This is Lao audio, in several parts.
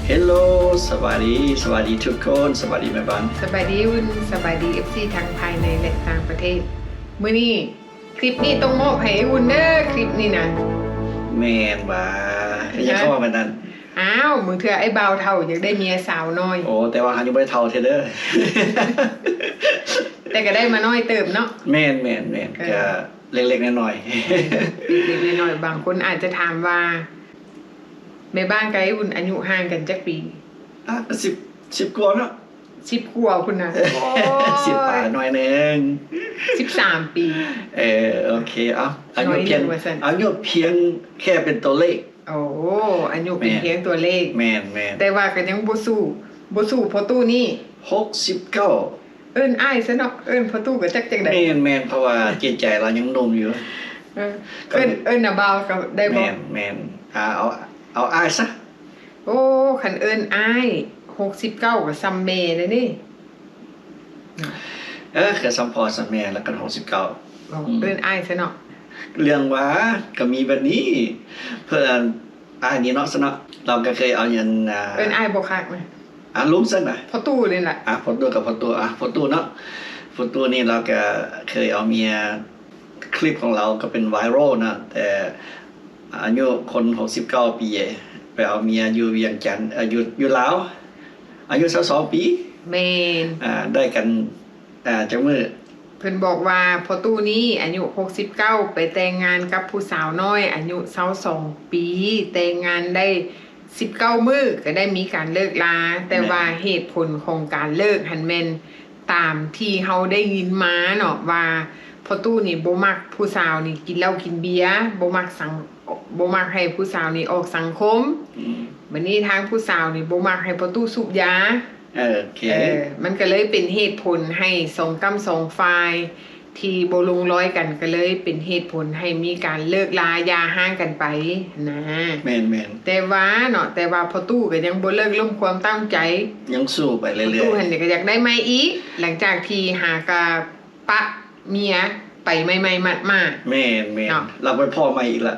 ເຮລໂລ ສະບາຍດີ ສະບາຍດີທຸກຄົນ ສະບາຍດີແມ່ບ້ານ ສະບາຍດີອຸ່ນ ສະບາຍດີເອັຟຊີທັງພາຍໃນ ແລະ ຕ່າງປະເທດ. ມື້ນີ້ ຄລິບນີ້ຕ້ອງມອບໃຫ້ອ້າຍອຸ່ນເດີ ຄລິບນີ້ນະ. ແມ່ນຫວາ? ເປັນຫຍັງຄືເວົ້າແບບນັ້ນ? ອ້າວ ບາງເທື່ອອ້າຍບ່າວເຖົ້າຢາກໄດ້ເມຍສາວນ້ອຍ. ໂອ້ ແຕ່ວ່າເຮົາຍັງບໍ່ໄດ້ເຖົ້າເທື່ອເດີ. ແຕ່ກໍໄດ້ມານ້ອຍເຕີບເນາະ. ແມ່ນໆໆ ເອີ ກໍເລັກໆນ້ອຍໆ ເລັກໆນ້ອຍໆ. ບາງຄົນອາດຈະຖາມວ່າ ແມ່ບ້ານກັບອ້າຍອຸ່ນອາຍຸຫ່າງກັນຈັກປີ? ອ່າ ກໍສິບ ສິບກວ່າເນາະ. ສິບກວ່າພຸ້ນນະ. ໂອ້ຍ ສິບປາຍໜ້ອຍໜຶ່ງ ສິບສາມປີ. ເອີ ໂອເຄ ເອົາ ອາຍຸພຽງ ໜ້ອຍໜຶ່ງວ່າຊັ້ນ ອາຍຸພຽງແຄ່ເປັນຕົວເລກ. ໂອ້ ອາຍຸເປັນພຽງຕົວເລກ. ແມ່ນໆ ແຕ່ວ່າກໍຍັງບໍ່ສູ້ ບໍ່ສູ້ພໍ່ຕູ້ນີ້. ຫົກສິບເກົ້າ ເອີ້ນອ້າຍຊະເນາະ ເອີ້ນພໍ່ຕູ້ກໍຈັກຈັ່ງໃດ. ແມ່ນໆ ເພາະວ່າຈິດໃຈລາວຍັງໜຸ່ມຢູ່. ເອີ ເອີ້ນ ເອີ້ນນ້າບ່າວກໍໄດ້ບໍ່? ແມ່ນໆ ອ່າ ເອົາ ເອົາອ້າຍຊະ. ໂອ້ ຄັນເອີ້ນອ້າຍ ຫົກສິບເກົ້າ ກໍສ່ຳແມ່ແລ້ວນີ້. ເອີ ກໍສ່ຳພໍ່ສ່ຳແມ່ແລ້ວກັນ ຫົກສິບເກົ້າ. ເອີ້ນອ້າຍຊະເນາະ. ເລື່ອງວ່າກໍມີແບບນີ້ ເພິ່ນ ອ້າຍນີ້ເນາະ ຊະເນາະ ລາວກໍເຄີຍເອົາອັນ ອ່າ ເອີ້ນອ້າຍບໍ່ຄັກນະ. ອ່າ ລຸງຊັ້ນນະ ພໍ່ຕູ້ນີ້ລະ. ອ່າ ພໍ່ຕູ້ກັບພໍ່ຕູ້ ອ່າ ພໍ່ຕູ້ເນາະ ພໍ່ຕູ້ນີ້ລາວກໍເຄີຍເອົາເມຍ ຄລິບຂອງລາວກໍເປັນໄວຣັລນະ ແຕ່ອາຍຸຄົນຫົກສິບເກົ້າປີ ໄປເອົາເມຍຢູ່ວຽງຈັນ ເອີ ຢູ່ ຢູ່ລາວ ອາຍຸຊາວສອງປີ. ແມ່ນ. ອ່າ ໄດ້ກັນ ອ່າ ຈັກມື້? ເພິ່ນບອກວ່າພໍ່ຕູ້ນີ້ອາຍຸຫົກສິບເກົ້າ ໄປແຕ່ງງານກັບຜູ້ສາວນ້ອຍອາຍຸຊາວສອງປີ ແຕ່ງງານໄດ້ສິບເກົ້າມື້ ກໍໄດ້ມີການເລີກລາ ແຕ່ວ່າເຫດຜົນຂອງການເລີກຫັ້ນແມ່ນ ຕາມທີ່ເຮົາໄດ້ຍິນມາເນາະ ວ່າພໍ່ຕູ້ນີ້ບໍ່ມັກຜູ້ສາວນີ້ກິນເຫຼົ້າກິນເບຍ ບໍ່ມັກສັງ ບໍ່ມັກໃຫ້ຜູ້ສາວນີ້ອອກສັງຄົມ. ອືມ ບັດນີ້ທາງຜູ້ສາວນີ້ບໍ່ມັກໃຫ້ພໍ່ຕູ້ສູບຢາ. ເອີ ໂອເຄ ເອີ ມັນກໍເລີຍເປັນເຫດຜົນໃຫ້ສອງກ້ຳສອງຝ່າຍທີ່ບໍ່ລົງລອຍກັນ ກໍເລີຍເປັນເຫດຜົນໃຫ້ມີການເລີກລາຢ່າຮ້າງກັນໄປນະ. ແມ່ນໆ ແຕ່ວ່າເນາະ ແຕ່ວ່າພໍ່ຕູ້ກໍຍັງບໍ່ເລີກລົ້ມຄວາມຕັ້ງໃຈ ຍັງສູ້ໄປເລື້ອຍໆ. ພໍ່ຕູ້ຫັ້ນກໍຢາກໄດ້ໃໝ່ອີກ ຫຼັງຈາກທີ່ຫາກະປະເມຍໄປໃໝ່ໆໝາດໆ. ແມ່ນໆ ເນາະ ລາວໄປພໍ້ໃໝ່ອີກລະ.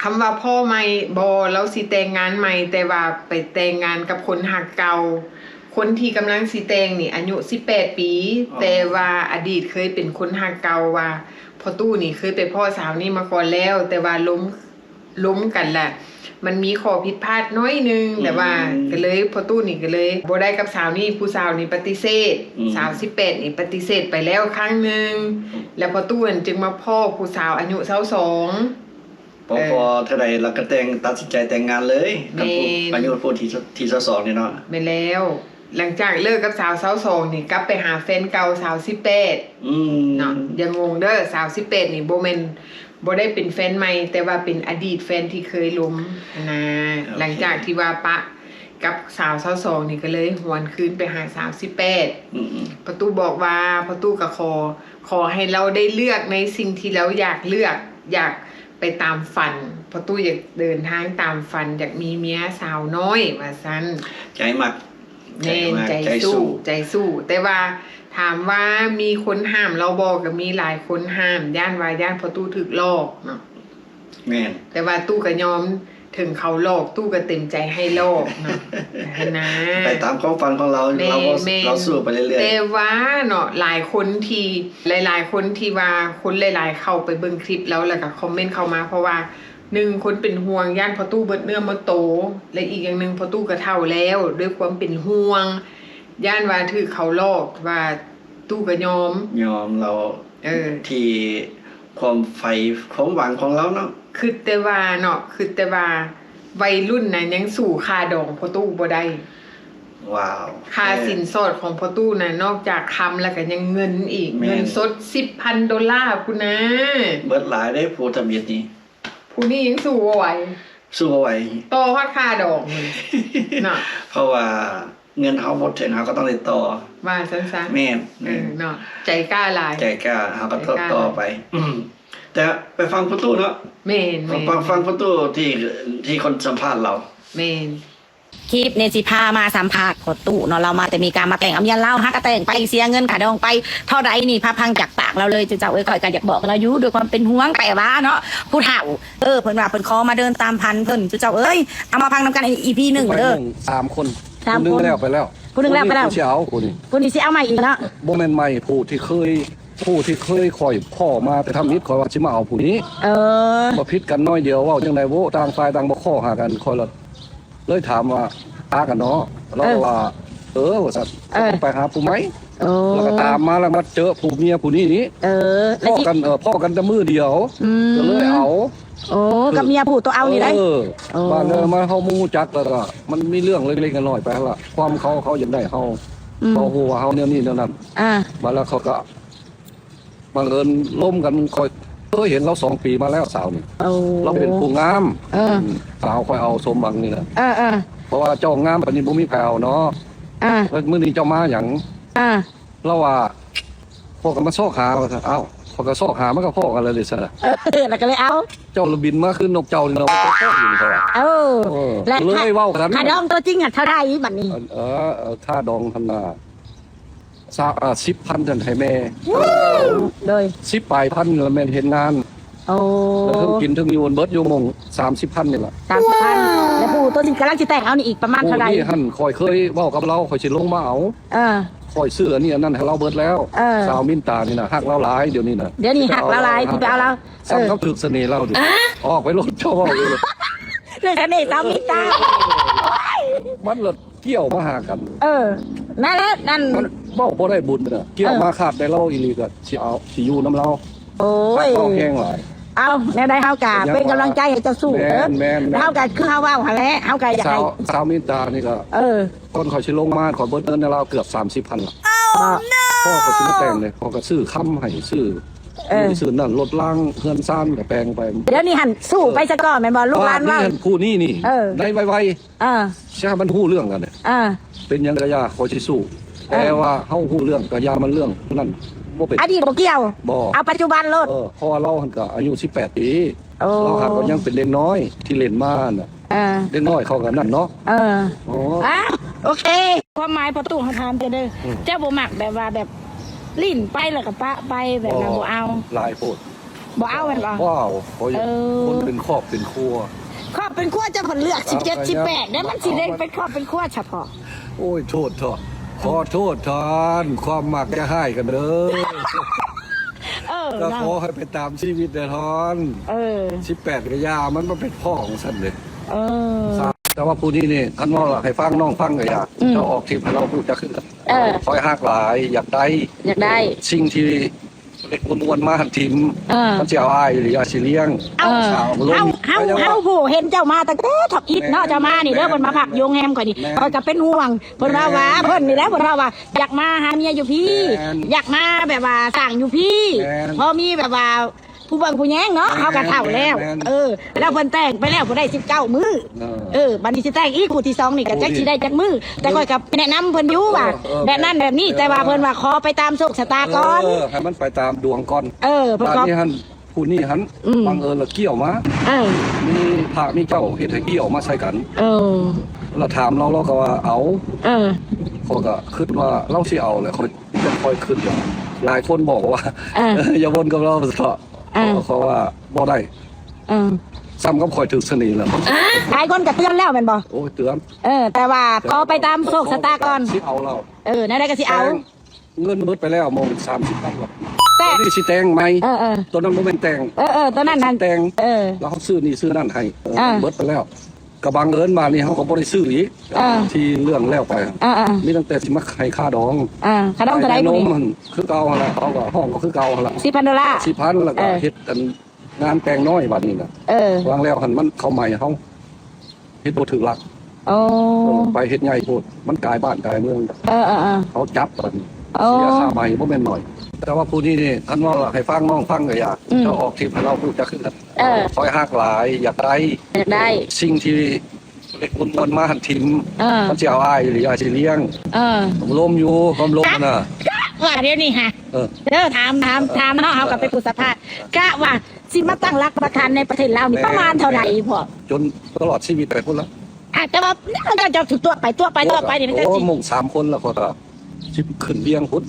ຄຳວ່າພໍ້ໃໝ່ບໍ່ ລາວຊິແຕ່ງງານໃໝ່ ແຕ່ວ່າໄປແຕ່ງງານກັບຄົນຮັກເກົ່າ. ຄົນທີ່ກຳລັງຊິແຕ່ງນີ້ອາຍຸສິບແປດປີ ອໍ ແຕ່ວ່າອະດີດເຄີຍເປັນຄົນຮັກເກົ່າ ວ່າພໍ່ຕູ້ນີ້ເຄີຍໄປພໍ້ສາວນີ້ມາກ່ອນແລ້ວ ແຕ່ວ່າລົມ ລົມກັນລະ ມັນມີຂໍ້ຜິດພາດໜ້ອຍໜຶ່ງ ອືມ ແຕ່ວ່າກໍເລີຍ ພໍ່ຕູ້ນີ້ກໍເລີຍບໍ່ໄດ້ກັບສາວນີ້ ຜູ້ສາວນີ້ປະຕິເສດ. ອືມ ສາວສິບແປດນີ້ປະຕິເສດໄປແລ້ວຄັ້ງໜຶ່ງ ແລ້ວພໍ່ຕູ້ຫັ້ນຈຶ່ງມາພໍ້ຜູ້ສາວອາຍຸຊາວສອງ. ພໍພໍເທົ່າໃດລາວກໍແຕ່ງ ຕັດສິນໃຈແຕ່ງງານເລີຍ ແມ່ນ ກັບຜູ້ ອາຍຸຜູ້ທີ່ ທີ່ຊາວສອງນີ້ເນາະ. ແມ່ນແລ້ວ ຫຼັງຈາກເລີກກັບສາວຊາວສອງນີ້ ກັບໄປຫາແຟນເກົ່າສາວສິບແປດ. ອືມ ເນາະ ຢ່າງົງເດີ ສາວສິບແປດນີ້ບໍ່ແມ່ນ ບໍ່ໄດ້ເປັນແຟນໃໝ່ ແຕ່ວ່າເປັນອະດີດແຟນທີ່ເຄີຍລົມຫັ້ນນາ. ໂອເຄ ຫຼັງຈາກທີ່ວ່າປະກັບສາວຊາວສອງນີ້ ກໍເລີຍຫວນຄືນໄປຫາສາວສິບແປດ. ອືມໆ ປະຕູບອກວ່າ ປະຕູກໍຂໍ ຂໍໃຫ້ລາວໄດ້ເລືອກໃນສິ່ງທີ່ລາວຢາກເລືອກ ຢາກໄປຕາມຝັນ. ປະຕູຢາກເດີນທາງຕາມຝັນ ຢາກມີເມຍສາວນ້ອຍວ່າຊັ້ນ. ໃຈມັກ. ແມ່ນ ໃຈ ໃຈ ໃຈສູ້ ໃຈສູ້ ໃຈສູ້ ແຕ່ວ່າ ຖາມວ່າມີຄົນຫ້າມລາວບໍ່? ກໍມີຫຼາຍຄົນຫ້າມ ຢ້ານວ່າ ຢ້ານພໍ່ຕູ້ຖືກຫຼອກເນາະ. ແມ່ນ ແຕ່ວ່າຕູ້ກໍຍອມ ເຖິງເຂົາຫຼອກ ຕູ້ກໍເຕັມໃຈໃຫ້ຫຼອກເນາະ ຫັ້ນນາ ໄປຕາມຄວາມຝັນຂອງລາວ. ແມ່ນ ລາວກໍ ແມ່ນ ລາວສູ້ໄປເລື້ອຍໆ. ແຕ່ວ່າເນາະ ຫຼາຍຄົນທີ່ ຫຼາຍໆຄົນທີ່ວ່າ ຄົນຫຼາຍໆເຂົ້າໄປເບິ່ງຄລິບລາວ ແລ້ວກໍຄອມເມັນເຂົ້າມາ ເພາະວ່າ ໜຶ່ງ ຄົນເປັນຫ່ວງ ຢ້ານພໍ່ຕູ້ເບິດເນື້ອເບິດໂຕ ແລະ ອີກຢ່າງໜຶ່ງ ພໍ່ຕູ້ກໍເຖົ້າແລ້ວ ດ້ວຍຄວາມເປັນຫ່ວງ ຢ້ານວ່າຖືກເຂົາຫຼອກ ວ່າຕູ້ກໍຍອມ ຍອມແລ້ວ. ເອີ ທີ່ຄວາມໃຝ່ຄວາມຫວັງຂອງລາວເນາະ. ຄິດແຕ່ວ່າເນາະ ຄິດແຕ່ວ່າໄວລຸ້ນນະ ຍັງສູ້ຄ່າດອງພໍ່ຕູ້ບໍ່ໄດ້. ວ້າວ ຄ່າສິນສອດຂອງພໍ່ຕູ້ນະ ນອກຈາກຄຳແລ້ວກໍຍັງເງິນອີກ. ແມ່ນ ເງິນສົດສິບພັນໂດລາພຸ້ນນະ. ເບິດຫຼາຍເດ້ ຜູ້ທຳອິດນີ້. ຜູ້ນີ້ຍັງສູ້ບໍ່ໄຫວ ສູ້ບໍ່ໄຫວ ຕໍ່ຮອດຄ່າດອງເນາະ ເພາະວ່າເງິນເຮົາບໍ່ເຖິງ ເຮົາກໍຕ້ອງໄດ້ຕໍ່ ວ່າຊັ້ນຊະ. ແມ່ນ ເອີ ເນາະ ໃຈກ້າຫຼາຍ ໃຈກ້າ ເຮົາກໍຕໍ່ໄປ. ອືມ ແຕ່ໄປຟັງພໍ່ຕູ້ເນາະ. ແມ່ນໆ ໄປຟັງພໍ່ຕູ້ທີ່ ທີ່ຄົນສຳພາດລາວ. ແມ່ນ ຄລິບນີ້ຊິພາມາສຳພາດພໍ່ຕູ້ເນາະ, ລາວມາແຕ່ເມກາ ມາແຕ່ງເອົາເມຍລາວ ຫາກະແຕ່ງໄປ ເສຍເງິນຄ່າດອງໄປເທົ່າໃດນີ້ ພາຟັງຈາກປາກລາວເລີຍ. ເຈົ້າເອີຍ ຂ້ອຍກໍຢາກບອກລາວຢູ່ ດ້ວຍຄວາມເປັນຫ່ວງ ແຕ່ວ່າເນາະ ຜູ້ເຖົ້າ ເອີ ເພິ່ນວ່າເພິ່ນຂໍມາເດີນຕາມພັນເພິ່ນ. ເຈົ້າເອີຍ ເອົາມາຟັງນຳກັນອີພີໜຶ່ງເດີ. ສາມຄົນ ສາມຄົນ ຜູ້ໜຶ່ງແລ້ວໄປແລ້ວ ຜູ້ໜຶ່ງແລ້ວໄປແລ້ວ ຜູ້ນີ້ຊິເອົາ ຜູ້ນີ້ຊິເອົາໃໝ່ອີກເນາະ. ບໍ່ແມ່ນໃໝ່ ຜູ້ທີ່ເຄີຍ ຜູ້ທີ່ເຄີຍຂ້ອຍຂໍມາແຕ່ທຳອິດ ຂ້ອຍວ່າຊິມາເອົາຜູ້ນີ້. ເອີ ບໍ່ຜິດກັນໜ້ອຍດຽວ ເວົ້າຈັ່ງໃດໂວ້ ຕ່າງຝ່າຍຕ່າງບໍ່ຂໍຫາກັນ ຂ້ອຍລະ ເລີຍຖາມວ່າ ປາກັນເນາະ ລາວ ເອີ ວ່າ ເອີ ວ່າຊັ້ນ ເອີ ໄປຫາຜູ້ໃໝ່. ໂອ້ ແລ້ວກໍຕາມມາ ແລ້ວມາເຈີຜູ້ເມຍຜູ້ນີ້ນີ້ ເອີ ພໍ້ກັນ ເອີ ພໍ້ກັນແຕ່ມື້ດຽວ ອືມ ກໍເລີຍເອົາ. ໂອ້ ກັບເມຍຜູ້ໂຕເອົານີ້ໄດ໋. ເອີ ໂອ້ ບາດແລ້ວມາເຮົາມາຮູ້ຈັກ ແລ້ວກໍມັນມີເລື່ອງເລັກໆນ້ອຍໆໄປຫັ້ນລະ ຄວາມເຂົາ ເຂົາຢາກໄດ້ເຮົາ ອືມ ເຂົາຮູ້ວ່າເຮົາແນວນີ້ແນວນັ້ນ. ອ່າ ບາດແລ້ວເຂົາກໍ ບັງເອີນລົມກັນ ຂ້ອຍເຄີຍເຫັນລາວສອງປີມາແລ້ວ ສາວນີ້. ໂອ້ ລາວເປັນຜູ້ງາມ. ເອີ ສາວຂ້ອຍເອົາສົມຫວັງນີ້ນະ. ເອີໆ ເພາະວ່າເຈົ້າງາມປານນີ້ ບໍ່ມີໃຜເອົາເນາະ. ອ່າ ແລ້ວມື້ນີ້ເຈົ້າມາຫຍັງ? ອ່າ ລາວວ່າ ພວກກໍມາຊອກຫາວ່າຊັ້ນ. ເອົ້າ ຂ້ອຍກໍຊອກຫາ ມັນກໍພໍ້ກັນແລ້ວເດຊັ້ນນະ. ເອີ ແລ້ວກໍເລີຍເອົາ. ເຈົ້າລະບິນມາຄືນົກເຈົ້ານີ້ເນາະ ມັນກໍພໍ້ຢູ່ນີ້. ເອີ ເອີ ແລະ ເລີຍເວົ້າກັນ ຄ່າດອງຕົວຈິງຫັ້ນເທົ່າໃດບັດນີ້? ເອີ ເອີ ເອີ ຄ່າດອງຫັ້ນນະ ຊາວ ເອີ ສິບພັນຫັ້ນໃຫ້ແມ່ ໂດຍ ສິບປາຍພັນລະແມ່ນເຮັດງານ. ໂອ້ ແລ້ວເທິງກິນເທິງຢູ່ ເບິດຢູ່ໝ່ອງສາມສິບພັນນີ້ລະ. ສາມສິບພັນ ແລ້ວຜູ້ໂຕຊິກຳລັງຊິແຕ່ງເອົານີ້ອີກປະມານເທົ່າໃດ? ຜູ້ນີ້ຫັ້ນຂ້ອຍເຄີຍເວົ້າກັບລາວ ຂ້ອຍຊິລົງມາເອົາ. ເອີ ຂ້ອຍຊື້ອັນນີ້ອັນນັ້ນໃຫ້ລາວເບິດແລ້ວ. ເອີ ສາວມິນຕານີ້ນະ ຮັກລາວຫຼາຍ ດຽວນີ້ນະ. ດຽວນີ້ຮັກລາວຫຼາຍ ຊິໄປເອົາລາວ. ສ່ຳກັບຖືກສະເໜ່ລາວນີ້. ອອກໄປໂລດ ເຈົ້າເວົ້າຢູ່ ຖືກສະເໜ່ສາວມິນຕາ. ມັນລະ ກ່ຽວມາຫາກັນ. ເອີ ນັ້ນແຫຼະ ນັ້ນ ມັນເວົ້າບໍ່ໄດ້ບຸນນະ ກ່ຽວມາຄາດໄດ້ລາວອີ່ຫຼີກໍຊິເອົາ ຊິຢູ່ນຳລາວ. ໂອ້ຍ ເວົ້າແຮງຫຼາຍ. ເອົາ ແນວໃດເຮົາກະເປັນກຳລັງໃຈໃຫ້ເຈົ້າສູ້ເດີ. ແມ່ນໆ ເຮົາກະຄືເຮົາເວົ້າຫັ້ນແຫຼະ ເຮົາກະຢາກໃຫ້ ສາວ ສາວມິນຕານີ້ກໍ ເອີ ກ່ອນຂ້ອຍຊິລົງມາ ຂ້ອຍເບິດເງິນໃຫ້ລາວເກືອບສາມສິບພັນລະ. ພໍ່ຂ້ອຍຊິມາແຕ່ງເດ້ ພໍ່ກໍຊື້ຄຳໃຫ້ ຊື້ ເອີ ຊື້ນັ້ນ ລົດລາງເຮືອນຊານກໍແປງໄປ. ດຽວນີ້ຫັ້ນສູ້ໄປຊະກ່ອນແມ່ນບໍ່? ລູກຫຼານວ່າ ຜູ້ນີ້ນີ້ ເອີ ໄດ້ໄວໆ ອ່າ ຊິໃຫ້ມັນຮູ້ເລື່ອງກັນເດ. ອ່າ ເປັນຫຍັງກະຢ່າ ຂ້ອຍຊິສູ້. ເອີ ແຕ່ວ່າເຮົາຮູ້ເລື່ອງກະຢ່າມັນເລື່ອງນັ້ນ ບໍ່ເປັນ ອະດີດບໍ່ກ່ຽວ. ບໍ່ ເອົາປັດຈຸບັນໂລດ. ເອີ ເພາະວ່າລາວຫັ້ນກະອາຍຸສິບແປດປີ. ໂອ້ ລາວຫາກວ່າຍັງເປັນເດັກນ້ອຍທີ່ຫຼິ້ນມານະ. ອ່າ ເດັກນ້ອຍເຂົາກະນັ້ນເນາະ. ເອີ ໂອ້ ອ່າ ໂອເຄ ຄວາມໝາຍພໍ່ຕູ້ເຮົາຖາມເຈົ້າເດີ. ອືມ ເຈົ້າບໍ່ມັກແບບວ່າແບບຫຼິ້ນໄປແລ້ວກະປະໄປແບບນັ້ນ ບໍ່ເອົາ ຫຼາຍໂພດ. ບໍ່ເອົາແມ່ນບໍ່? ບໍ່ເອົາ. ເອີ ຄົນເປັນຄອບເປັນຄົວ ຄອບເປັນຄົວ ເຈົ້າເພິ່ນເລືອກສິບເຈັດ ສິບແປດເດ້ ມັນຊິໄດ້ເປັນຄອບເປັນຄົວສະເພາະ. ໂອ້ຍ ໂທດເຖາະ ຂໍໂທດທ່ານ ຄວາມມັກຢ່າຮ້າຍກັນເດີ. ເອີ ກໍຂໍໃຫ້ໄປຕາມຊີວິດແດ່ທ່ານ. ເອີ ສິບແປດກະຢ່າ ມັນບໍ່ເປັນພໍ່ຂອງຊັ້ນເດ້. ເອີ ແຕ່ວ່າຜູ້ນີ້ນີ້ ຄັນເວົ້າໃຫ້ຟັງ ນ້ອງຟັງກະຢ່າ ອືມ ເຈົ້າອອກທິບໃຫ້ລາວຮູ້ຈັກຄືກັນ. ເອີ ຂ້ອຍຮັກຫຼາຍ ຢາກໄດ້ ຢາກໄດ້ ສິ່ງທີ່ ເລັກອ້ວນໆມາຫັ້ນຖິ້ມ. ເອີ ມັນຊິເອົາອ້າຍອີ່ຫຼີ ອ້າຍຊິລ້ຽງ. ເອີ ເຮົາ ເຮົາ ເຮົາ ເຮົາຜູ້ເຫັນເຈົ້າມາຕັ້ງແຕ່ທຳອິດເນາະ. ເຈົ້າມານີ້ເດີ ເພິ່ນມາພັກຢູ່ໂຮງແຮມຂ້ອຍນີ້ ຂ້ອຍກໍເປັນຫ່ວງ. ເພິ່ນວ່າ ວ່າ ເພິ່ນນີ້ແຫຼະ ເພິ່ນວ່າວ່າ ຢາກມາຫາເມຍຢູ່ພີ້ ຢາກມາແບບວ່າສ້າງຢູ່ພີ້ ພໍມີແບບວ່າ ຜູ້ເບິ່ງຜູ້ແຍງເນາະ ເຮົາກໍເຖົ້າແລ້ວ. ເອີ ແລ້ວເພິ່ນແຕ່ງໄປແລ້ວ ຜູ້ໄດ້ສິບເກົ້າມື້. ເອີ ບາດນີ້ຊິແຕ່ງອີກຜູ້ທີສອງນີ້ກໍຈັກຊິໄດ້ຈັກມື້. ແຕ່ຂ້ອຍກໍແນະນຳເພິ່ນຢູ່ວ່າ ແບບນັ້ນແບບນີ້ ແຕ່ວ່າເພິ່ນວ່າຂໍໄປຕາມໂຊກຊະຕາກ່ອນ. ເອີ ໃຫ້ມັນໄປຕາມດວງກ່ອນ. ເອີ ເພິ່ນກໍ ບາດນີ້ຫັ້ນ ຜູ້ນີ້ຫັ້ນ ບັງເອີນລະກ່ຽວມາ. ເອີ ມີພະມີເຈົ້າເຮັດໃຫ້ກ່ຽວມາໃສ່ກັນ. ເອີ ລະຖາມລາວ ລາວກໍວ່າເອົາ. ເອີ ຂ້ອຍກໍຄິດວ່າລາວຊິເອົາແຫຼະ ຂ້ອຍ ຂ້ອຍຄິດວ່າ ຫຼາຍຄົນບອກວ່າ ເອີ ຢ່າວົນກັບລາວເຖາະ. ເອີ ເພາະວ່າບໍ່ໄດ້. ເອີ ສ່ຳກັບຂ້ອຍຖືກສະເໜ່ແລ້ວ. ຫຼາຍຄົນກໍເຕືອນແລ້ວແມ່ນບໍ່? ໂອ້ຍ ເຕືອນ. ເອີ ແຕ່ວ່າຂໍໄປຕາມໂຊກຊະຕາກ່ອນ. ຊິເອົາລາວ. ເອີ ແນວໃດກໍຊິເອົາ. ແຕ່ງ ເງິນເບິດໄປແລ້ວ ໝ່ອງສາມສິບພັນ. ແຕ່ງ ນີ້ຊິແຕ່ງໃໝ່. ເອີໆ ຕົວນັ້ນບໍ່ແມ່ນແຕ່ງ. ເອີໆ ຕົວນັ້ນຫັ້ນ ແຕ່ງ. ເອີ ແລ້ວເຮົາຊື້ນີ້ຊື້ນັ້ນໃຫ້. ເອີ ເອີ ເບິດໄປແລ້ວ. ກໍບັງເອີນມານີ້ເຮົາກໍບໍ່ໄດ້ຊື້ອີກ. ເອີ ທີ່ເລື່ອງແລ້ວໄປ ເອີໆ ມີຕັ້ງແຕ່ຊິມາໃຫ້ຄ່າດອງ. ເອີ ຄ່າດອງເທົ່າໃດ? ນມຄືເກົ່າຫັ້ນລະ ເຂົາກໍຮ້ອງກໍຄືເກົ່າຫັ້ນລະ ສິບພັນໂດລາ ສິບພັນ ແລ້ວກໍເຮັດອັນງານແຕ່ງນ້ອຍບາດນີ້ນະ. ເອີ ວາງແລ້ວຫັ້ນມັນເຂົາໃໝ່ເຮົາເຮັດບໍ່ຖືກຫຼັກ. ໂອ້ ເອີ ໄປເຮັດໃຫຍ່ໂພດ ມັນກາຍບ້ານກາຍເມືອງ. ເອີໆໆ ເຂົາຈັບບາດນີ້. ໂອ້ ເສຍຄ່າໃໝ່ບໍ່ແມ່ນໜ້ອຍ. ແຕ່ວ່າຜູ້ນີ້ນີ້ ຄັນເວົ້າໃຫ້ຟັງ ນ້ອງຟັງກໍຢາກ ອືມ ເຈົ້າອອກທິບໃຫ້ລາວຮູ້ຈັກຄືກັນ. ເອີ ຂ້ອຍຮັກຫຼາຍ ຢາກໄດ້ ຢາກໄດ້ ສິ່ງທີ່ ເລັກອ້ວນໆມາຫັ້ນຖິ້ມ. ເອີ ມັນຊິເອົາອ້າຍອີ່ຫຼີ ອ້າຍຊິລ້ຽງ. ເອີ ລວມຢູ່ ຄວາມລົມນະ ວ່າດຽວນີ້ຫະ. ເອີ ເດີ ຖາມ ຖາມ ຖາມເນາະ ເຮົາກໍເປັນຜູ້ສຳພາດ ກະວ່າຊິມາຕັ້ງຫຼັກປັກຖານໃນປະເທດລາວນີ້ ປະມານເທົ່າໃດພໍ່? ຈົນຕະຫຼອດຊີວິດໄປພຸ້ນລະ. ອາດຈະວ່າເຈົ້າ ເຈົ້າຕົວະໄປ ຕົວະໄປ ຕົວະໄປນີ້ມັນກໍ ໂອ້ ຊິ ໝົງສາມຄົນແລ້ວ ຂ້ອຍກໍຊິຂຶ້ນວຽງພຸ້ນ.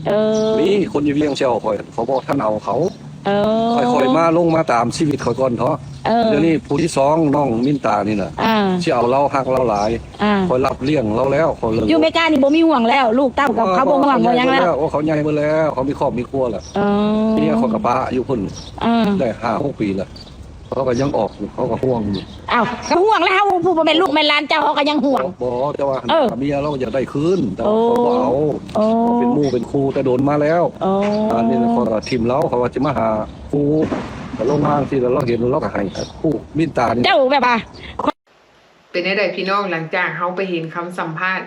ເອີ ມີຄົນຢູ່ວຽງຊິເອົາຂ້ອຍ ເຂົາບໍ່ທັນເອົາເຂົາ. ເອີ ຄ່ອຍໆມາລົງມາຕາມຊີວິດຂ້ອຍກ່ອນເທາະ. ເອີ ດຽວນີ້ຜູ້ທີສອງ ນ້ອງມິນຕານີ້ນະ ອ່າ ຊິເອົາລາວ ຮັກລາວຫຼາຍ. ອ່າ ຂ້ອຍຮັບລ້ຽງລາວແລ້ວ ຂ້ອຍເລີຍ ຢູ່ອາເມລິການີ້ບໍ່ມີຫ່ວງແລ້ວ ລູກເຕົ້າກໍ ເອີ ເຂົາບໍ່ຫ່ວງບໍ່ຫຍັງແລ້ວ. ໂອ້ ເຂົາໃຫຍ່ເບິດແລ້ວ ເຂົາມີຄອບມີຄົວແລ້ວ. ເອີ ເມຍຂ້ອຍກໍປະຢູ່ພຸ້ນ ອ່າ ໄດ້ຫ້າຫົກປີແລ້ວ. ເຂົາກໍຍັງອອກຢູ່ ເຂົາກໍຫ່ວງຢູ່. ອ້າວ ກໍຫ່ວງແລ້ວ ເຮົາຜູ້ບໍ່ແມ່ນລູກແມ່ນຫຼານເຈົ້າ ເຮົາກໍຍັງຫ່ວງ. ບໍ່ ບໍ່ ແຕ່ວ່າ ເອີ ເມຍລາວກໍຢາກໄດ້ຄືນ ແຕ່ວ່າ ໂອ້ ເຂົາບໍ່ເອົາ. ໂອ້ ເຂົາເປັນໝູ່ເປັນຄູ່ແຕ່ດົນມາແລ້ວ. ອໍ ອັນນີ້ຂ້ອຍກໍຖິ້ມລາວ ເຂົາວ່າຊິມາຫາຄູ່ ກໍລົງມາຈັ່ງຊີ້ ແລ້ວລາວເຫັນ ລາວກໍໃຫ້ຄູ່ມິນຕານີ້. ເຈົ້າແບບວ່າ ເປັນແນວໃດພີ່ນ້ອງ ຫຼັງຈາກເຮົາໄປເຫັນຄຳສຳພາດ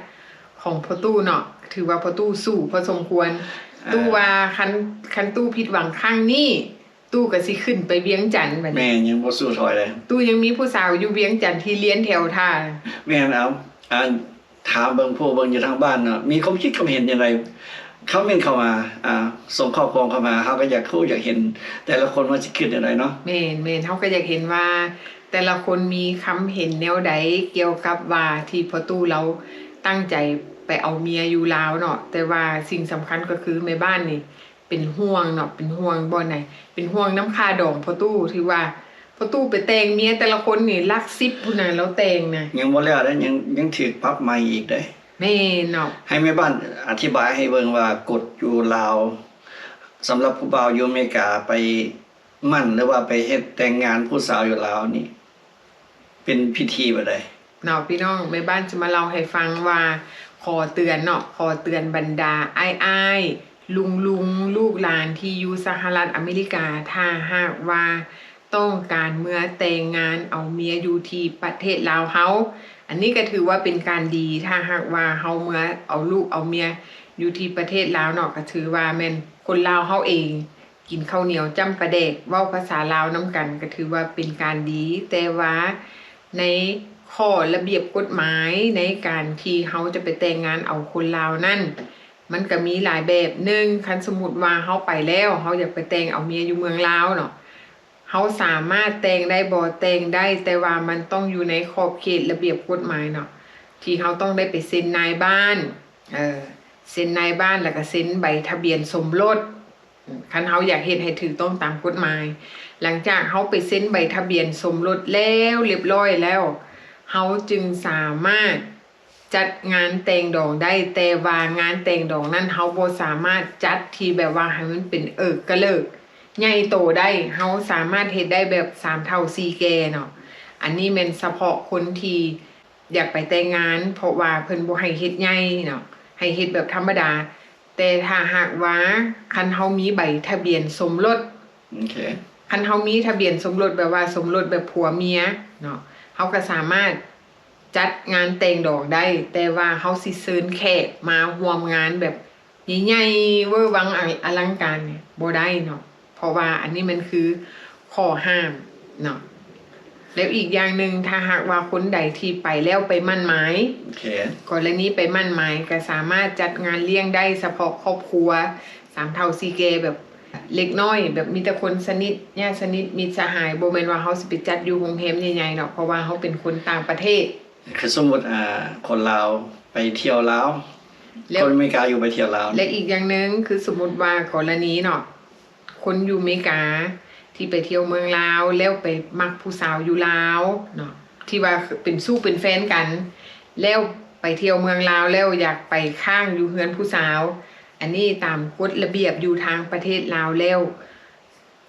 ຂອງພໍ່ຕູ້ເນາະ ຖືວ່າພໍ່ຕູ້ສູ້ພໍສົມຄວນ. ອ່າ ຕູ້ວ່າຄັນ ຄັນຕູ້ຜິດຫວັງຄັ້ງນີ້ ຕູ້ກໍຊິຂຶ້ນໄປວຽງຈັນບັດນີ້. ແມ່ນ ຍັງບໍ່ສູ້ຖອຍເລີຍ. ຕູ້ຍັງມີຜູ້ສາວຢູ່ວຽງຈັນທີ່ລຽນແຖວຖ້າ. ແມ່ນ ເອົາ ອ່າ ຖາມເບິ່ງ ຜູ້ເບິ່ງຢູ່ທາງບ້ານເນາະ ມີຄວາມຄິດຄວາມເຫັນຈັ່ງໃດ ຄອມເມັນເຂົ້າມາ ອ່າ ສົ່ງຂໍ້ຄວາມເຂົ້າມາ ເຮົາກໍຢາກຮູ້ຢາກເຫັນແຕ່ລະຄົນວ່າຊິຄິດແນວໃດເນາະ. ແມ່ນໆ ເຮົາກໍຢາກເຫັນວ່າແຕ່ລະຄົນມີຄຳເຫັນແນວໃດກ່ຽວກັບວ່າທີ່ພໍ່ຕູ້ລາວຕັ້ງໃຈໄປເອົາເມຍຢູ່ລາວເນາະ. ແຕ່ວ່າສິ່ງສຳຄັນກໍຄືແມ່ບ້ານນີ້ ເປັນຫ່ວງເນາະ ເປັນຫ່ວງບ່ອນໃດ ເປັນຫ່ວງນຳຄ່າດອງພໍ່ຕູ້ ທີ່ວ່າພໍ່ຕູ້ໄປແຕ່ງເມຍແຕ່ລະຄົນນີ້ຫຼັກສິບພຸ້ນນະ ລາວແຕ່ງນະ. ຍັງບໍ່ແລ້ວເດ້ ຍັງ ຍັງຖືກປັບໃໝອີກເດ້. ແມ່ນເນາະ ໃຫ້ແມ່ບ້ານອະທິບາຍໃຫ້ເບິ່ງວ່າກົດຢູ່ລາວ ສຳລັບຜູ້ບ່າວຢູ່ອາເມລິກາໄປໝັ້ນ ຫຼືວ່າໄປເຮັດແຕ່ງງານຜູ້ສາວຢູ່ລາວນີ້ ເປັນພິທີແບບໃດເນາະພີ່ນ້ອງ. ແມ່ບ້ານຈະມາເລົ່າໃຫ້ຟັງວ່າ ຂໍເຕືອນເນາະ ຂໍເຕືອນບັນດາອ້າຍໆ ລຸງໆ ລູກຫຼານທີ່ຢູ່ສະຫະລັດອາເມລິກາ ຖ້າຫາກວ່າຕ້ອງການເມືອແຕ່ງງານເອົາເມຍຢູ່ທີ່ປະເທດລາວເຮົາ ອັນນີ້ກໍຖືວ່າເປັນການດີ. ຖ້າຫາກວ່າເຮົາເມືອເອົາລູກເອົາເມຍຢູ່ທີ່ປະເທດລາວເນາະ ກໍຖືວ່າແມ່ນຄົນລາວເຮົາເອງ ກິນເຂົ້າໜຽວຈ້ຳປາແດກ ເວົ້າພາສາລາວນຳກັນ ກໍຖືວ່າເປັນການດີ. ແຕ່ວ່າໃນຂໍ້ລະບຽບກົດໝາຍໃນການທີ່ເຮົາຈະໄປແຕ່ງງານເອົາຄົນລາວນັ້ນ ມັນກໍມີຫຼາຍແບບ. ໜຶ່ງ ຄັນສົມມຸດວ່າເຮົາໄປແລ້ວ ເຮົາຢາກໄປແຕ່ງເອົາເມຍຢູ່ເມືອງລາວເນາະ ເຮົາສາມາດແຕ່ງໄດ້ບໍ່? ແຕ່ງໄດ້ ແຕ່ວ່າມັນຕ້ອງຢູ່ໃນຂອບເຂດລະບຽບກົດໝາຍເນາະ ທີ່ເຮົາຕ້ອງໄດ້ໄປເຊັນນາຍບ້ານ ເອີ ເຊັນນາຍບ້ານ ແລ້ວກໍເຊັນໃບທະບຽນສົມລົດ ຄັນເຮົາຢາກເຮັດໃຫ້ຖືກຕ້ອງຕາມກົດໝາຍ. ຫຼັງຈາກເຮົາໄປເຊັນໃບທະບຽນສົມລົດແລ້ວ ລຽບລ້ອຍແລ້ວ ເຮົາຈຶ່ງສາມາດຈັດງານແຕ່ງດອງໄດ້, ແຕ່ວ່າງານແຕ່ງດອງນັ້ນ ເຮົາບໍ່ສາມາດຈັດທີ່ແບບວ່າໃຫ້ມັນເປັນເອີກກະເລີກໃຫຍ່ໂຕໄດ້, ເຮົາສາມາດເຮັດໄດ້ແບບສາມເຖົ້າສີ່ແກ່ເນາະ. ອັນນີ້ແມ່ນສະເພາະຄົນທີ່ຢາກໄປແຕ່ງງານ ເພາະວ່າເພິ່ນບໍ່ໃຫ້ເຮັດໃຫຍ່ເນາະ, ໃຫ້ເຮັດແບບທຳມະດາ. ແຕ່ຖ້າຫາກວ່າ ຄັນເຮົາມີໃບທະບຽນສົມລົດ ໂອເຄ ຄັນເຮົາມີທະບຽນສົມລົດ ແບບວ່າສົມລົດແບບຜົວເມຍເນາະ, ເຮົາກໍສາມາດຈັດງານແຕ່ງດອງໄດ້, ແຕ່ວ່າເຮົາຊິເຊີນແຂກມາຮ່ວມງານແບບໃຫຍ່ໆ ເວີວັງ ອະ ອະລັງການນີ້ບໍ່ໄດ້ເນາະ. ເພາະວ່າອັນນີ້ມັນຄືຂໍ້ຫ້າມເນາະ. ແລ້ວອີກຢ່າງໜຶ່ງ ຖ້າຫາກວ່າຄົນໃດທີ່ໄປແລ້ວໄປໝັ້ນໝາຍ ໂອເຄ ກໍລະນີໄປໝັ້ນໝາຍ ກໍສາມາດຈັດງານລ້ຽງໄດ້ສະເພາະຄອບຄົວ ສາມເຖົ້າສີ່ແກ່ ແບບເລັກນ້ອຍ ແບບມີແຕ່ຄົນສະໜິດ ຍາດສະໜິດ ມິດສະຫາຍ, ບໍ່ແມ່ນວ່າເຮົາຊິໄປຈັດຢູ່ໂຮງແຮມໃຫຍ່ໆເນາະ ເພາະວ່າເຮົາເປັນຄົນຕ່າງປະເທດ. ຄືສົມມຸດ ອ່າ ຄົນລາວໄປທ່ຽວລາວ ແລ້ວ ຄົນອາເມລິກາຢູ່ໄປທ່ຽວລາວ ແລະ ອີກຢ່າງໜຶ່ງ ຄືສົມມຸດວ່າກໍລະນີເນາະ ຄົນຢູ່ເມກາທີ່ໄປທ່ຽວເມືອງລາວ ແລ້ວໄປມັກຜູ້ສາວຢູ່ລາວເນາະ ທີ່ວ່າເປັນຊູ້ເປັນແຟນກັນ ແລ້ວໄປທ່ຽວເມືອງລາວ ແລ້ວຢາກໄປຄ້າງຢູ່ເຮືອນຜູ້ສາວ. ອັນນີ້ຕາມກົດລະບຽບຢູ່ທາງປະເທດລາວແລ້ວ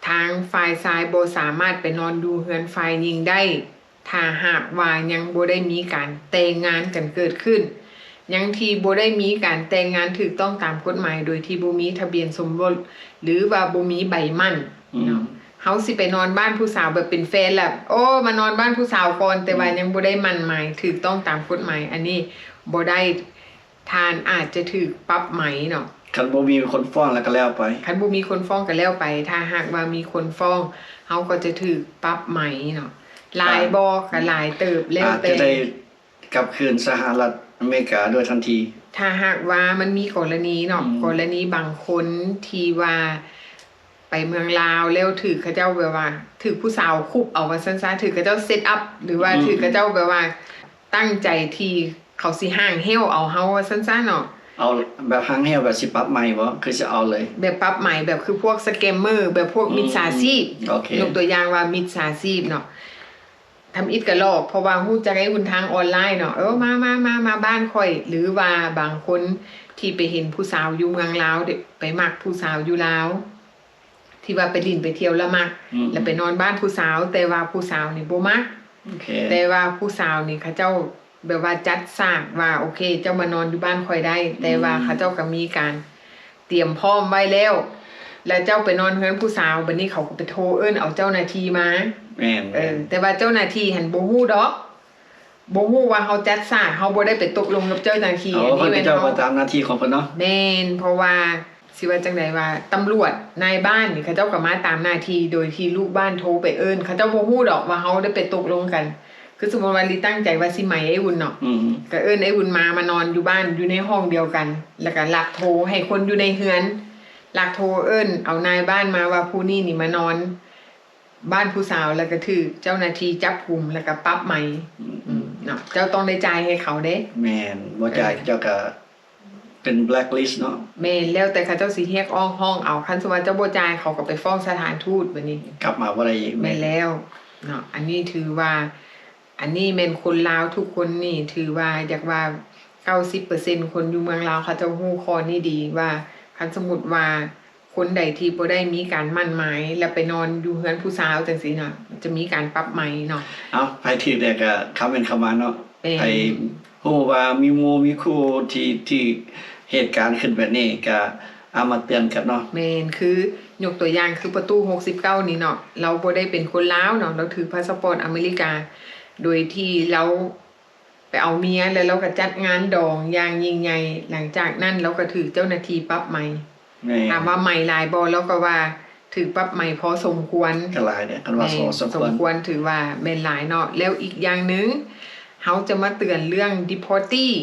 ທາງຝ່າຍຊາຍບໍ່ສາມາດໄປນອນຢູ່ເຮືອນຝ່າຍຍິງໄດ້ ຖ້າຫາກວ່າຍັງບໍ່ໄດ້ມີການແຕ່ງງານກັນເກີດຂຶ້ນ, ຍັງທີ່ບໍ່ໄດ້ມີການແຕ່ງງານຖືກຕ້ອງຕາມກົດໝາຍ ໂດຍທີ່ບໍ່ມີທະບຽນສົມລົດ ຫຼືວ່າບໍ່ມີໃບໝັ້ນເນາະ. ອືມ ເຮົາຊິໄປນອນບ້ານຜູ້ສາວແບບເປັນແຟນລະ ໂອ້ ມານອນບ້ານຜູ້ສາວກ່ອນ ແຕ່ວ່າ ອືມ ຍັງບໍ່ໄດ້ໝັ້ນໝາຍຖືກຕ້ອງຕາມກົດໝາຍ ອັນນີ້ບໍ່ໄດ້. ທ່ານອາດຈະຖືກປັບໃໝເນາະ. ຄັນບໍ່ມີຄົນຟ້ອງແລ້ວກໍແລ້ວໄປ. ຄັນບໍ່ມີຄົນຟ້ອງກໍແລ້ວໄປ. ຖ້າຫາກວ່າມີຄົນຟ້ອງ ເຮົາກໍຈະຖືກປັບໃໝເນາະ. ຫຼາຍບໍ່? ກໍຫຼາຍເຕີບ ແລ້ວແຕ່. ອາດຈະໄດ້ກັບຄືນສະຫະລັດອາເມລິກາໂດຍທັນທີ. ຖ້າຫາກວ່າມັນມີກໍລະນີເນາະ, ອືມ ກໍລະນີບາງຄົນທີ່ວ່າ ໄປເມືອງລາວແລ້ວຖືກເຂົາເຈົ້າແບບວ່າ ຖືກຜູ້ສາວຄຸບເອົາວ່າຊັ້ນຊະ, ຖືກເຂົາເຈົ້າເຊັດອັບ ຫຼືວ່າ ອືມ ຖືກເຂົາເຈົ້າແບບວ່າຕ ຕັ້ງໃຈທີ່ເຂົາຊິຫ້າງແຮ້ວເອົາເຮົາວ່າຊັ້ນຊະເນາະ. ເອົາແບບຫ້າງແຮ້ວ ແບບຊິປັບໃໝບໍ່ ຄືຊິເອົາເລີຍ? ແບບປັບໃໝ ແບບຄືພວກສະແກມເມີ ແບບພວກ ອືມ ມິດສາຊີບ. ໂອເຄ ຍົກຕົວຢ່າງວ່າມິດສາຊີບເນາະ. ທຳອິດກໍຫຼອກ ເພາະວ່າຮູ້ຈັກໄອ້ອຸ່ນທາງອອນລາຍເນາະ. ເອີ ມາ ມາ ມາ ມາບ້ານຂ້ອຍ ຫຼືວ່າບາງຄົນທີ່ໄປເຫັນຜູ້ສາວຢູ່ເມືອງລາວ ໄປມັກຜູ້ສາວຢູ່ລາວ ທີ່ວ່າໄປຫຼິ້ນໄປທ່ຽວແລ້ວມັກ ອືມ ແລ້ວໄປນອນບ້ານຜູ້ສາວ ແຕ່ວ່າຜູ້ສາວນີ້ບໍ່ມັກ. ໂອເຄ ແຕ່ວ່າຜູ້ສາວນີ້ເຂົາເຈົ້າແບບວ່າຈັດສາກວ່າ ໂອເຄ ເຈົ້າມານອນຢູ່ບ້ານຂ້ອຍໄດ້ ອືມ ແຕ່ວ່າເຂົາເຈົ້າກໍມີການຕຽມພ້ອມໄວ້ແລ້ວ ແລ້ວເຈົ້າໄປນອນເຮືອນຜູ້ສາວ ບັດນີ້ເຂົາກໍໄປໂທເອີ້ນເອົາເຈົ້າໜ້າທີ່ມາ. ແມ່ນໆ ເອີ ແຕ່ວ່າເຈົ້າໜ້າທີ່ຫັ້ນບໍ່ຮູ້ດອກ ບໍ່ຮູ້ວ່າເຮົາຈັດສາກ ເຮົາບໍ່ໄດ້ໄປຕົກລົງກັບເຈົ້າໜ້າທີ່. ເອີ ອັນນີ້ແມ່ນເຂົາ ເຂົາເຈົ້າກໍຕາມໜ້າທີ່ຂອງເພິ່ນເນາະ. ແມ່ນ ເພາະວ່າ ຊິວ່າຈັ່ງໃດວ່າ ຕຳຫຼວດນາຍບ້ານນີ້ ເຂົາເຈົ້າກໍມາຕາມໜ້າທີ່ ໂດຍທີ່ລູກບ້ານໂທໄປເອີ້ນ ເຂົາເຈົ້າບໍ່ຮູ້ດອກວ່າເຮົາໄດ້ໄປຕົກລົງກັນ. ຄືສົມມຸດວ່າລີຕັ້ງໃຈວ່າຊິໄໝໄອ້ອຸ່ນເນາະ ອືມ ກໍເອີ້ນໄອ້ອຸ່ນມາ ມານອນຢູ່ບ້ານ ຢູ່ໃນຫ້ອງດຽວກັນ ແລ້ວກໍລັກໂທໃຫ້ຄົນຢູ່ໃນເຮືອນ ລັກໂທເອີ້ນເອົານາຍບ້ານມາວ່າ ຜູ້ນີ້ນີ້ມານອນ ບ້ານຜູ້ສາວ ແລ້ວກໍຖືກເຈົ້າໜ້າທີ່ຈັບກຸມ ແລ້ວກໍປັບໃໝ. ອືມ ອືມ ເນາະ ເຈົ້າຕ້ອງໄດ້ຈ່າຍໃຫ້ເຂົາເດ້. ແມ່ນ ບໍ່ຈ່າຍ ເອີ ເຂົາເຈົ້າກໍເປັນ blacklist ເນາະ. ແມ່ນ ແລ້ວແຕ່ເຂົາເຈົ້າຊິຮຽກຮ້ອງ ຮ້ອງເອົາ ຄັນສົມມຸດວ່າເຈົ້າບໍ່ຈ່າຍ ເຂົາກໍໄປຟ້ອງສະຖານທູດ ບັດນີ້ກັບມາບໍ່ໄດ້ອີກ. ແມ່ນແລ້ວເນາະ ອັນນີ້ຖືວ່າ ອັນນີ້ແມ່ນຄົນລາວທຸກຄົນນີ້ ຖືວ່າ ຢາກວ່າ ເກົ້າສິບເປີເຊັນ ຄົນຢູ່ເມືອງລາວ ເຂົາເຈົ້າຮູ້ຂໍ້ນີ້ດີວ່າ ຄັນສົມມຸດວ່າ ຄົນໃດທີ່ບໍ່ໄດ້ມີການໝັ້ນໝາຍ ແລ້ວໄປນອນຢູ່ເຮືອນຜູ້ສາວຈັ່ງຊີ້ນະ ຈະມີການປັບໃໝເນາະ. ເອົ້າ ໃຜຖືກແດ່ກໍຄອມເມັນເຂົ້າມາເນາະ. ແມ່ນ ໃຜຮູ້ວ່າມີໝູ່ມີຄູ່ທີ່ຖືກເຫດການຂຶ້ນແບບນີ້ ກໍເອົາມາເຕືອນກັນເນາະ. ແມ່ນ ຄືຍົກຕົວຢ່າງຄືປະຕູຫົກສິບເກົ້ານີ້ເນາະ ລາວບໍ່ໄດ້ເປັນຄົນລາວເນາະ ລາວຖືພາສະປອດອາເມລິກາ ໂດຍທີ່ລາວ ໄປເອົາເມຍ ແລ້ວລາວກໍຈັດງານດອງຢ່າງຍິ່ງໃຫຍ່ ຫຼັງຈາກນັ້ນລາວກໍຖືກເຈົ້າໜ້າທີ່ປັບໃໝ. ແມ່ນ ຖາມວ່າໃໝຫຼາຍບໍ່? ລາວກໍວ່າຖືກປັບໃໝພໍສົມຄວນ. ກໍຫຼາຍເດ້ ຄັນວ່າ ແມ່ນ ພໍສົມຄວນ ສົມຄວນ ຖືວ່າແມ່ນຫຼາຍເນາະ. ແລ້ວອີກຢ່າງໜຶ່ງ ເຮົາຈະມາເຕືອນເລື່ອງ deportee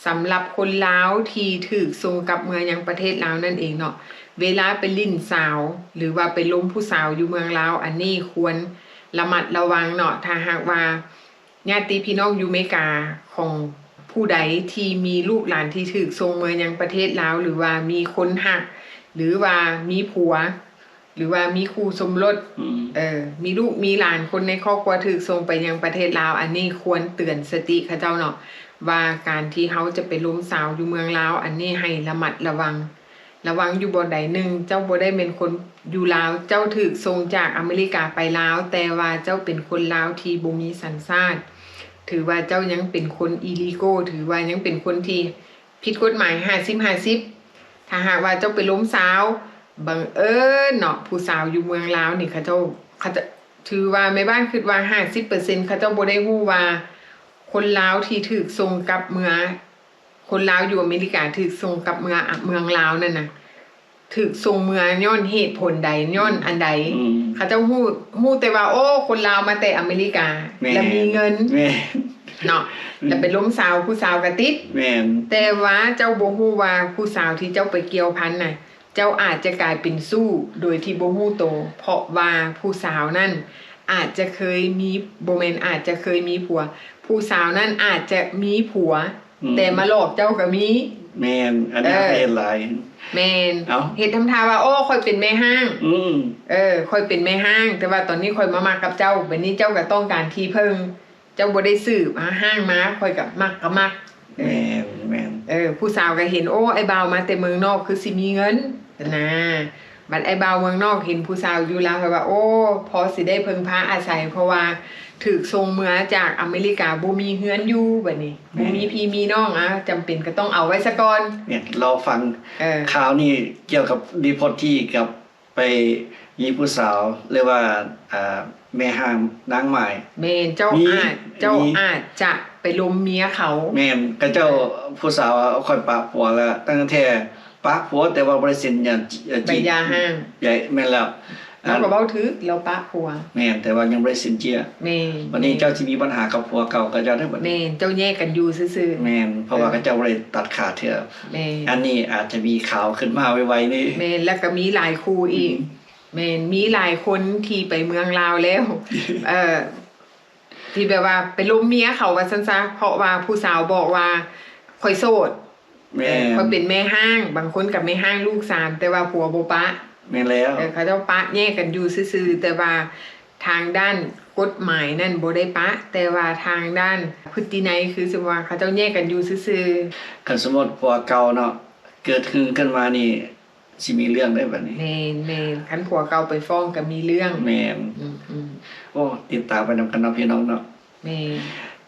ສຳລັບຄົນລາວທີ່ຖືກສົ່ງກັບເມືອຍັງປະເທດລາວນັ້ນເອງເນາະ. ເວລາໄປຫຼິ້ນສາວ ຫຼືວ່າໄປລົມຜູ້ສາວຢູ່ເມືອງລາວ ອັນນີ້ຄວນລະມັດລະວັງເນາະ. ຖ້າຫາກວ່າ ຍາດຕິພີ່ນ້ອງຢູ່ເມກາຂອງຜູ້ໃດທີ່ມີລູກຫຼານທີ່ຖືກສົ່ງເມືອຍັງປະເທດລາວ ຫຼືວ່າມີຄົນຮັກ ຫຼືວ່າມີຜົວ ຫຼືວ່າມີຄູ່ສົມລົດ ອືມ ເອີ ມີລູກມີຫຼານ ຄົນໃນຄອບຄົວຖືກສົ່ງໄປຍັງປະເທດລາວ ອັນນີ້ຄວນເຕືອນສະຕິເຂົາເຈົ້າເນາະ ວ່າການທີ່ເຮົາຈະໄປລົມສາວຢູ່ເມືອງລາວ ອັນນີ້ໃຫ້ລະມັດລະວັງ. ລະວັງຢູ່ບ່ອນໃດ? ໜຶ່ງ ເຈົ້າບໍ່ໄດ້ແມ່ນຄົນຢູ່ລາວ ເຈົ້າຖືກສົ່ງຈາກອາເມລິກາໄປລາວ ແຕ່ວ່າເຈົ້າເປັນຄົນລາວທີ່ບໍ່ມີສັນຊາດ ຖືວ່າເຈົ້າຍັງເປັນຄົນ illegal ຖືວ່າຍັງເປັນຄົນທີ່ຜິດກົດໝາຍຫ້າສິບຫ້າສິບ. ຖ້າຫາກວ່າເຈົ້າໄປລົມສາວ ບັງເອີນເນາະ ຜູ້ສາວຢູ່ເມືອງລາວນີ້ ເຂົາເຈົ້າ ເຂົາຈະ ຖືວ່າແມ່ບ້ານຄິດວ່າຫ້າສິບເປີເຊັນ ເຂົາເຈົ້າບໍ່ໄດ້ຮູ້ວ່າຄົນລາວທີ່ຖືກສົ່ງກັບເມືອ ຄົນລາວຢູ່ອາເມລິກາຖືກສົ່ງກັບເມືອ ເມືອງລາວນັ້ນນະ ຖືກສົ່ງເມືອຍ້ອນເຫດຜົນໃດ ຍ້ອນອັນໃດ. ອືມ ເຂົາເຈົ້າຮູ້ ຮູ້ແຕ່ວ່າ ໂອ້ ຄົນລາວມາແຕ່ອາເມລິກາ ແມ່ນ ແລ້ວມີເງິນ ແມ່ນ ເນາະ ອືມ ແລ້ວໄປລົມສາວ ຜູ້ສາວກໍຕິດ ແມ່ນ ແຕ່ວ່າເຈົ້າບໍ່ຮູ້ວ່າຜູ້ສາວທີ່ເຈົ້າໄປກ່ຽວພັນນະ ເຈົ້າອາດຈະກາຍເປັນຊູ້ໂດຍທີ່ບໍ່ຮູ້ໂຕ ເພາະວ່າຜູ້ສາວນັ້ນອາດຈະເຄີຍມີ ບໍ່ແມ່ນອາດຈະເຄີຍມີຜົວ ຜູ້ສາວນັ້ນອາດຈະມີຜົວ ອືມ ແຕ່ມາຫຼອກເຈົ້າກໍມີ. ແມ່ນ ອັນນີ້ ເອີ ເຮົາກໍເຫັນຫຼາຍ. ແມ່ນ ເອົ້າ ເຮັດທຳທ່າວ່າ ໂອ້ ຂ້ອຍເປັນແມ່ຮ້າງ ອືມ ເອີ ຂ້ອຍເປັນແມ່ຮ້າງ ແຕ່ວ່າຕອນນີ້ຂ້ອຍມາມັກກັບເຈົ້າ ບັດນີ້ເຈົ້າກໍຕ້ອງການທີ່ເພິ່ງ. ເຈົ້າບໍ່ໄດ້ສືບຫາຮ້າງມາ ຂ້ອຍກໍມັກກໍມັກ. ແມ່ນໆ ເອີ ຜູ້ສາວກໍເຫັນ ໂອ້ ອ້າຍບ່າວມາແຕ່ເມືອງນອກ ຄືຊິມີເງິນນະ. ບັດອ້າຍບ່າວເມືອງນອກເຫັນຜູ້ສາວຢູ່ລາວ ຂ້ອຍວ່າ ໂອ້ ພໍຊິໄດ້ເພິ່ງພາອາໄສ ເພາະວ່າຖືກສົ່ງເມືອຈາກອາເມລິກາ ບໍ່ມີເຮືອນຢູ່ ບັດນີ້ ແມ່ນ ບໍ່ມີພີ່ມີນ້ອງ ອາ ຈຳເປັນກໍຕ້ອງເອົາໄວ້ສາກ່ອນ. ແມ່ນ ລໍຟັງ ເອີ ຂ່າວນີ້ກ່ຽວກັບ deportee ກັບ ໄປມີຜູ້ສາວ ຫຼືວ່າ ອ່າ ແມ່ຮ້າງນາງໝ້າຍ. ແມ່ນ ເຈົ້າ ມີ ອາດ ເຈົ້າ ມີ ອາດຈະໄປລົມເມຍເຂົາ. ແມ່ນ ຂະເຈົ້າ ເອີ ຜູ້ສາວວ່າ ຂ້ອຍປະຜົວແລ້ວ ຕັ້ງແຕ່ປະຜົວ ແຕ່ວ່າບໍ່ໄດ້ເຊັນຫຍັງ ເອີ ໃບຢ່າຮ້າງ. ແມ່ນແລ້ວ ລາວກໍເວົ້າຖືກ ລາວປະຜົວ. ແມ່ນ ແຕ່ວ່າຍັງບໍ່ໄດ້ເຊັນເຈ້ຍ. ແມ່ນ ບັດນີ້ ແມ່ນ ເຈົ້າຊິມີບັນຫາກັບຜົວເກົ່າຂະເຈົ້າເດ້ບັດນີ້. ແມ່ນ ເຈົ້າແຍກກັນຢູ່ຊື່ໆ. ແມ່ນ ເພາະວ່າ ເອີ ຂະເຈົ້າບໍ່ໄດ້ຕັດຂາດເທື່ອ. ແມ່ນ ອັນນີ້ອາດຈະມີຂ່າວຂຶ້ນມາໄວໆນີ້. ແມ່ນ ແລ້ວກໍມີຫຼາຍຄູ່ອີກ. ອືມ ແມ່ນ ມີຫຼາຍຄົນທີ່ໄປເມືອງລາວແລ້ວ ເອີ ທີ່ແບບວ່າໄປລົມເມຍເຂົາວ່າຊັ້ນຊະ ເພາະວ່າຜູ້ສາວບອກວ່າຂ້ອຍໂສດ ແມ່ນ ເອີ ຂ້ອຍເປັນແມ່ຮ້າງ. ບາງຄົນກໍແມ່ຮ້າງລູກສາມ ແຕ່ວ່າຜົວບໍ່ປະ. ແມ່ນແລ້ວ ເອີ ເຂົາເຈົ້າປະແຍກກັນຢູ່ຊື່ໆ ແຕ່ວ່າທາງດ້ານກົດໝາຍນັ້ນບໍ່ໄດ້ປະ ແຕ່ວ່າທາງດ້ານພຶດຕິໄນ ຄືສົມມຸດວ່າເຂົາເຈົ້າແຍກກັນຢູ່ຊື່ໆ. ຄັນສົມມຸດຜົວເກົ່າເນາະ ເກີດຮືຂຶ້ນມານີ້ ຊິມີເລື່ອງເດ້ບັດນີ້. ແມ່ນໆ ຄັນຜົວເກົ່າໄປຟ້ອງກໍມີເລື່ອງ. ແມ່ນ ອືມໆ ໂອ້ ຕິດຕາມໄປນຳກັນເນາະພີ່ນ້ອງເນາະ. ແມ່ນ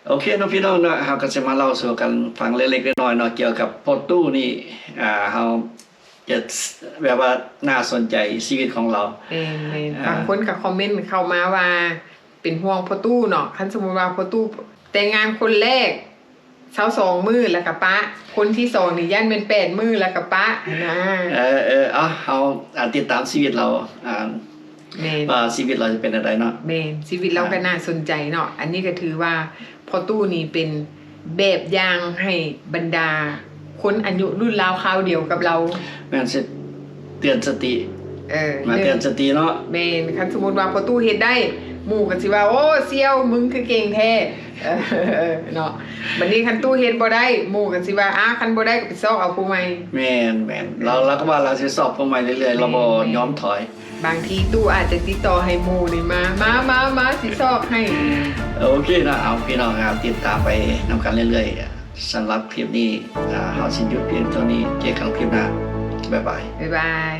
ໂອເຄເນາະພີ່ນ້ອງເນາະ ເຮົາກໍຊິມາເລົ່າສູ່ກັນຟັງເລັກໆນ້ອຍໆເນາະ ກ່ຽວກັບພໍ່ຕູ້ນີ້ ອ່າ ເຮົາຈະ ແບບວ່າໜ້າສົນໃຈຊີວິດຂອງລາວ. ແມ່ນໆ ອ່າ ບາງຄົນກໍຄອມເມັນເຂົ້າມາວ່າເປັນຫ່ວງພໍ່ຕູ້ເນາະ ຄັນສົມມຸດວ່າພໍ່ຕູ້ແຕ່ງງານຄົນແລກ ຊາວສອງມື້ແລ້ວກໍປະ ຄົນທີສອງນີ້ຢ້ານແມ່ນແປດມື້ແລ້ວກໍປະຫັ້ນນະ. ເອີໆ ເອົາ ເຮົາ ອ່າ ຕິດຕາມຊີວິດລາວ ອ່າ ແມ່ນ ວ່າຊີວິດລາວຈະເປັນແນວໃດເນາະ. ແມ່ນ ຊີວິດລາວກໍ ອ່າ ໜ້າສົນໃຈເນາະ. ອັນນີ້ກໍຖືວ່າພໍ່ຕູ້ນີ້ເປັນແບບຢ່າງໃຫ້ບັນດາຄົນອາຍຸລຸ້ນລາວຄາວດຽວກັບລາວ. ແມ່ນ ຊິເຕືອນສະຕິ ເອີ ມາເຕືອນສະຕິເນາະ. ແມ່ນ ຄັນສົມມຸດວ່າພໍ່ຕູ້ເຮັດໄດ້ ໝູ່ກໍຊິວ່າ ໂອ້ ສ່ຽວ ມຶງຄືເກັ່ງແທ້ ເອີ ເນາະ. ບັດນີ້ຄັນຕູ້ເຮັດບໍ່ໄດ້ ໝູ່ກໍຊິວ່າ ອາ ຄັນບໍ່ໄດ້ກໍໄປຊອກເອົາຜູ້ໃໝ່. ແມ່ນໆ ລາວ ລາວກໍວ່າລາວຊິຊອກຜູ້ໃໝ່ເລື້ອຍໆ ລາວບໍ່ຍອມຖອຍ. ບາງທີຕູ້ອາດຈະຕິດຕໍ່ໃຫ້ໝູ່ນີ້ມາ ມາໆໆ ຊິຊອກໃຫ້. ໂອເຄເນາະ ເອົາ ພີ່ນ້ອງ ຕິດຕາມໄປນຳກັນເລື້ອຍໆ. ສຳລັບຄລິບນີ້ ອ່າ ເຮົາຊິຢຸດພຽງເທົ່ານີ້ ເຈີກັນຄລິບໜ້າ ບາຍບາຍ ບາຍບາຍ.